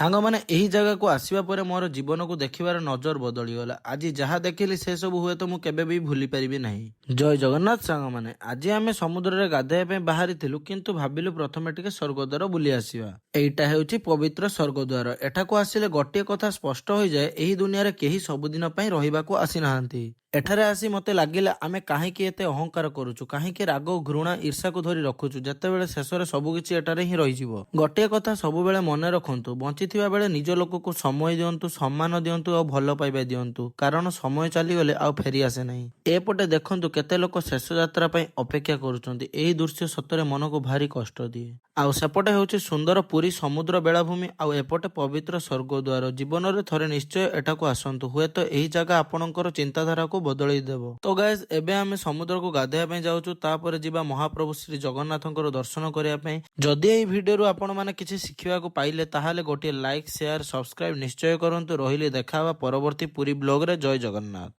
ସାଙ୍ଗମାନେ, ଏହି ଜାଗାକୁ ଆସିବା ପରେ ମୋର ଜୀବନକୁ ଦେଖିବାର ନଜର ବଦଳିଗଲା। ଆଜି ଯାହା ଦେଖିଲି, ସେସବୁ ହୁଏତ ମୁଁ କେବେ ବି ଭୁଲି ପାରିବି ନାହିଁ। ଜୟ ଜଗନ୍ନାଥ ସାଙ୍ଗମାନେ। ଆଜି ଆମେ ସମୁଦ୍ରରେ ଗାଧୋଇବା ପାଇଁ ବାହାରିଥିଲୁ, କିନ୍ତୁ ଭାବିଲୁ ପ୍ରଥମେ ଟିକେ ସ୍ୱର୍ଗଦ୍ୱାର ବୁଲି ଆସିବା। ଏଇଟା ହେଉଛି ପବିତ୍ର ସ୍ୱର୍ଗଦ୍ୱାର। ଏଠାକୁ ଆସିଲେ ଗୋଟିଏ କଥା ସ୍ପଷ୍ଟ ହୋଇଯାଏ, ଏହି ଦୁନିଆରେ କେହି ସବୁଦିନ ପାଇଁ ରହିବାକୁ ଆସିନାହାନ୍ତି। ଏଠାରେ ଆସି ମତେ ଲାଗିଲା, ଆମେ କାହିଁକି ଏତେ ଅହଙ୍କାର କରୁଛୁ? କାହିଁକି ରାଗ, ଘୃଣା, ଈର୍ଷାକୁ ଧରି ରଖୁଛୁ, ଯେତେବେଳେ ଶେଷରେ ସବୁକିଛି ଏଠାରେ ହିଁ ରହିଯିବ? ଗୋଟିଏ କଥା ସବୁବେଳେ ମନେ ରଖନ୍ତୁ, ବଞ୍ଚିଥିବା ବେଳେ ନିଜ ଲୋକକୁ ସମୟ ଦିଅନ୍ତୁ, ସମ୍ମାନ ଦିଅନ୍ତୁ ଆଉ ଭଲ ପାଇବା ଦିଅନ୍ତୁ, କାରଣ ସମୟ ଚାଲିଗଲେ ଆଉ ଫେରି ଆସେ ନାହିଁ। ଏପଟେ ଦେଖନ୍ତୁ, କେତେ ଲୋକ ଶେଷ ଯାତ୍ରା ପାଇଁ ଅପେକ୍ଷା କରୁଛନ୍ତି। ଏହି ଦୃଶ୍ୟ ସତରେ ମନକୁ ଭାରି କଷ୍ଟ ଦିଏ। ଆଉ ସେପଟେ ହେଉଛି ସୁନ୍ଦର ପୁରୀ ସମୁଦ୍ର ବେଳାଭୂମି ଆଉ ଏପଟେ ପବିତ୍ର ସ୍ୱର୍ଗଦ୍ୱାର। ଜୀବନରେ ଥରେ ନିଶ୍ଚୟ ଏଠାକୁ ଆସନ୍ତୁ। ହୁଏତ ଏହି ଜାଗା ଆପଣଙ୍କର ଚିନ୍ତାଧାରାକୁ ବଦଳେଇ ଦେବ। ତ ଗାଇଜ, ଏବେ ଆମେ ସମୁଦ୍ରକୁ ଗାଧୋଇବା ପାଇଁ ଯାଉଛୁ। ତାପରେ ଯିବା ମହାପ୍ରଭୁ ଶ୍ରୀ ଜଗନ୍ନାଥଙ୍କର ଦର୍ଶନ କରିବା ପାଇଁ। ଯଦି ଏହି ଭିଡିଓରୁ ଆପଣମାନେ କିଛି ଶିଖିବାକୁ ପାଇଲେ, ତାହେଲେ ଗୋଟିଏ ଲାଇକ୍, ସେୟାର, ସବସ୍କ୍ରାଇବ ନିଶ୍ଚୟ କରନ୍ତୁ। ରହିଲି, ଦେଖା ହେବା ପରବର୍ତ୍ତୀ ପୁରୀ ବ୍ଲଗରେ। ଜୟ ଜଗନ୍ନାଥ।